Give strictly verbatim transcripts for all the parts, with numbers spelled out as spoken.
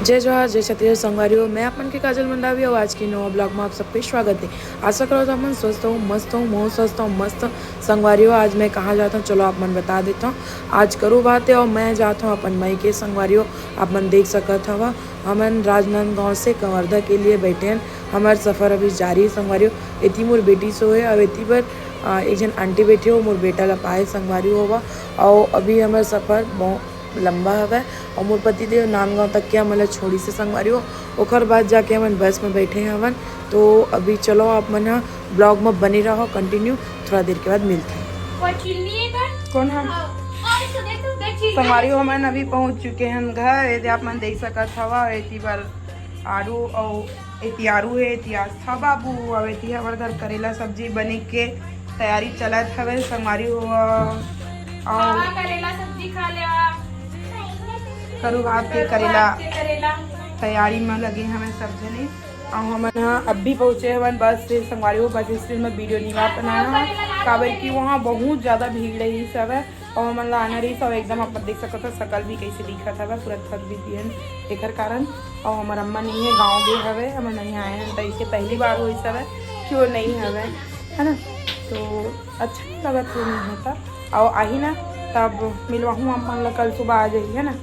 जय जोहार, जय छत्तीसगढ़ संगवारी हो। मैं आप मन के काजल मंडावी अउ आज के नवा vlog में आप सबके स्वागत है। आशा करत हव आप मन स्वस्थ हो, मस्त हो, महूं स्वस्थ हो, मस्त। संगवारी हो, आज मैं कहाँ जात हव, चलो आप मन बता देत हव। आज करू भात है अउ मैं जात हव अपन माई के। संगवारी हो, आप मन देख सकत हव, हमन राजनांदगांव से कवर्धा के लिए बैठे हन। हमर सफर अभी जारी है संगवारी हो। एती मोर बेटी सो है अउ एती बर, अ, एक झन आंटी बैठे हो, मोर बेटा ला पाए संगवारी हो। अउ अभी हमर सफर बहुत लंबा हवय अउ मोर पति देव नांदगांव तक के हमन ला छोड़िस हे संगवारी हो। ओकर बाद जाके हमन बस में बैठे हवन। तो अभी चलो आप मन ह vlog में बने रहो continue, थोड़ा देर के बाद मिलथे। कोई चिल्ली है का? कौन है? हाँ। और इसको देख, तू देख चिल्ली। संगवारी हो, हमन अभी पहुंच चुके हन घर। ये दे आप मन देख सकत हवा, एती बर आरू अउ एती आरू हे, एती आस्था बाबू, अउ एती हमर घर करेला सब्जी बने के तैयारी चलत हवे संगवारी हो। अउ हाँ, करेला सब्जी खा ले। करू भात के करू करेला भात के करेला। तैयारी में लगे हवे सब जने। अउ हमन ह अभी पहुंचे हवन बस से संगवारी हो। बस स्टैंड में video नहीं बना पाए हन, काबर कि वहाँ बहुत ज्यादा भीड़ रहिस हवे। अउ हमन ला आना रहिस, अउ एकदम आप देख सकत हो, शकल भी कैसे दिखत हवे, पूरा थक भी दिहन एकर कारण। अउ हमर अम्मा नहीं है, गाँव गे हवे, हमन नहीं आए हन, त इसके पहली बार होइस हवे कि वो नहीं हवे, है ना? तो अच्छा लगत हे नहीं होता। अउ आही ना, तब मिलवाहूँ आप मन ला, कल सुबह आ जाही, है ना?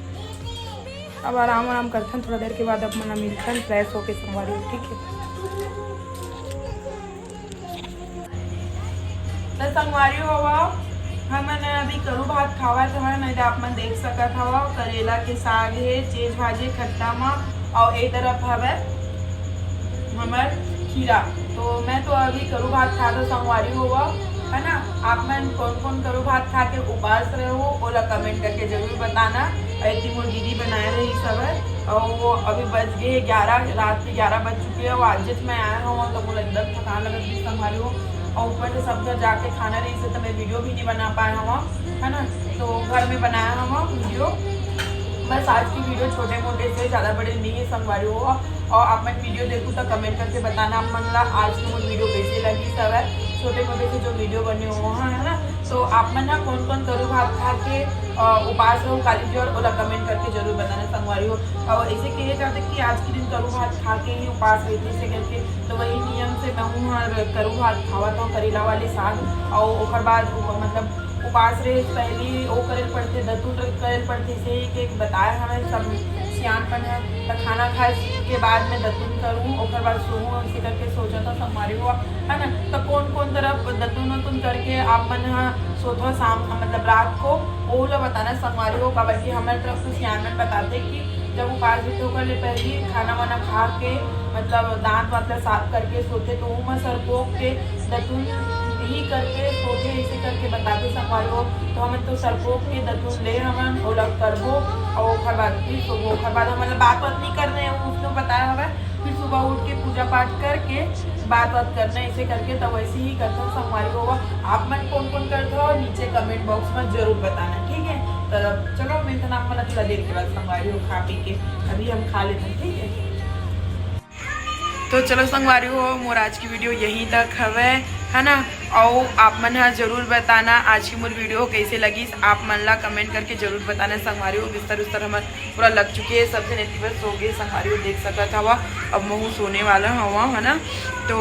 अब आराम आराम करथन, थोड़ा देर के बाद आप मन ला मिलथन fresh होके संगवारी हो, ठीक है? तो संगवारी हो, हमन अभी करू भात खावत हवन, नहीं तो आप मन देख सकत हव, करेला के साग हे, चेज भाजी खट्टा मा, अउ ए तरफ हवे हमर खीरा। तो मैं तो अभी करू भात खात हव संगवारी हो, है ना? आप मन कौन कौन करू भात खा के उपास रहे हो, ओला comment करके जरूर बताना। अउ एती मोर दीदी बनाए रहिस हवे, अउ अभी बज गे ग्यारह, रात के ग्यारह बज चुके हे। अउ आज जब मैं आए हव तो मोला एकदम थकान लगत रहिस संगवारी हो, अउ ऊपर से सब घर जाके खाना रहिस हे, तो मैं video भी नहीं बना पाए हव, है ना? तो घर में बनाए हव video। बस आज की video छोटे मोटे से, ज़्यादा बड़े नहीं है संगवारी हो। अउ आप मन video देखू तो comment करके बताना आप मन ला आज के मोर video कैसे लगिस हवे, छोटे मोटे से जो video बने हो, हाँ, है ना? तो आप मन ना कौन कौन करू भात खा के, अ, उपास रहो काली जी, अउ ओला comment करके जरूर बताना संगवारी हो। अउ ऐसे कहे जाथे कि आज के दिन करू भात खा के ही उपास रहिथे, ऐसे करके। तो वही नियम से मैं हूँ हर करू भात खावत हव, करेला वाले साग, अउ ओकर बाद उ-, मतलब उपास रहे पहली ओ करे ल पड़थे, दतुन र-, करे ल पड़थे, इसे ही के बताए हवे सब सियान मन ह। त खाना खाए के बाद में दतुन करूँ, ओकर बाद सोहूँ, ऐसे करके सोचत हव संगवारी हो, है ना? त कौन कौन तरफ दतुन उतुन करके आप मन ह सोथव शाम, मतलब रात को, ओला बताना संगवारी हो, काबर कि हमर तरफ तो सियान मन बताथे कि जब उपास रहिथे ओकर ले पहली खाना वाना खा के, मतलब दांत वांत ला साफ करके सोथे, तो ओमा सरपोक के दतुन ही करके सोथे, ऐसे करके बताथे संगवारी हो। तो हमन तो सरपोक के दतुन ले हवन, ओला करबो, अउ ओकर बाद फिर सोबो। ओकर बाद हमन ला बात वात नहीं करना है, उसने बताया हवे। फिर सुबह उठ के पूजा पाठ करके बात वात करना, ऐसे करके तो वैसे ही करथन संगवारी हो। आप मन कौन कौन करथव, नीचे comment box में जरूर बताना, ठीक है? तो चलो, मिलथन आप मन ला थोड़ा देर के बाद संगवारी हो, खा पी के। अभी हम खा लेथन, ठीक है? तो चलो संगवारी हो, मोर आज की video यहीं तक हवे, है ना? अउ आप मन ह जरूर बताना आज की मोर video कैसे लगिस, आप मन ला comment करके जरूर बताना संगवारी हो। बिस्तर उस्तर हमर पूरा लग चुके हे, सब झन एती बर सो गे संगवारी हो, देख सकत हवा। अब महू सोने वाला हवा, है ना? तो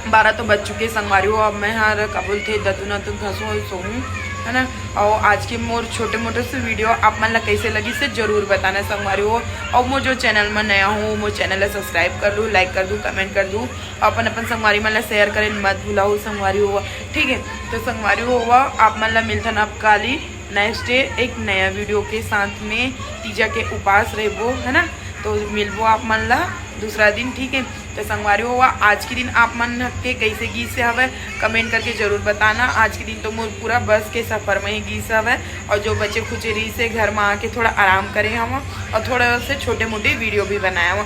बारह तो बज चुके संगवारी हो। अब मैं हर का बोलथे दतुन अतुन घसू अउ सोहूँ, है ना? अउ आज के मोर छोटे मोटे से video आप मन ला कैसे लगिस जरूर बताना संगवारी हो। अउ मोर जो channel में नया हो, मोर channel ला subscribe कर लू, like कर दू, comment कर दू, अपन अपन संगवारी मन ला share करे मत भुलाहू संगवारी हो, ठीक है? तो संगवारी हो, आप मन ला मिलथन अब काली next day एक नया video के साथ में। तीजा के उपास रहबो, है ना? तो मिलबो आप मन ला दूसरा दिन, ठीक है? तो संगवारी हो, आज के दिन आप मन के कैसे गीस हवे, comment करके जरूर बताना। आज के दिन तो मोर पूरा बस के सफर में ही गीस हवे, अउ जो बचे खुचे रहिस हे घर में आके थोड़ा आराम करे हवा, अउ थोड़ा से छोटे मोटे video भी बनाए हवा।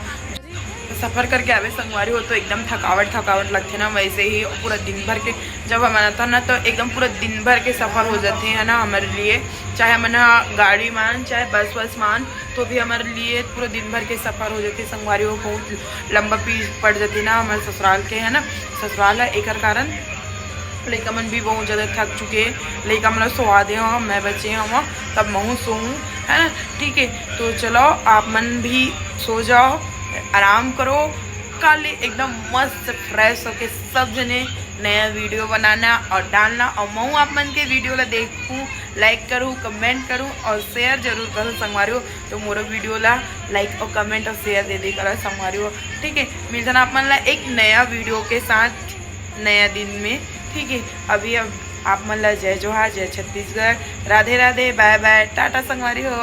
सफर करके आवे संगवारी हो तो एकदम थकावट थकावट लगथे ना, वैसे ही पूरा दिन भर के जब हम आथन ना तो एकदम पूरा दिन भर के सफर हो जाथे, है ना, हमारे लिए। चाहे हमन ह गाड़ी मान, चाहे बस वस मान, तो भी हमारे लिए पूरा दिन भर के सफर हो जाथे संगवारी हो। बहुत लंबा पीछे पड़ जाथे ना हमारे ससुराल के, है ना, ससुराल है, एकर कारण लइका मन भी बहुत ज्यादा थक चुके, लइका मन ला सोवा दे हव, मैं बचे हव, तब महूँ सोऊँ, है ना? ठीक है, तो चलो आप मन भी सो जाओ, आराम करो। काली एकदम मस्त फ्रेश होके सब जने नया वीडियो बनाना और डालना, और महूँ आप मन के वीडियो ला देखूँ, लाइक करूँ, कमेंट करूँ और शेयर जरूर करूँ संगवारी हो। तो मोरो वीडियो ला लाइक और कमेंट और शेयर दे दे करा संगवारी हो। ठीक है, मिलथन आप मन ला एक नया वीडियो के साथ नया दिन में। ठीक है, अभी अब आप मन ला जय जोहार, जय छत्तीसगढ़, राधे राधे, बाय बाय, टाटा संगवारी हो।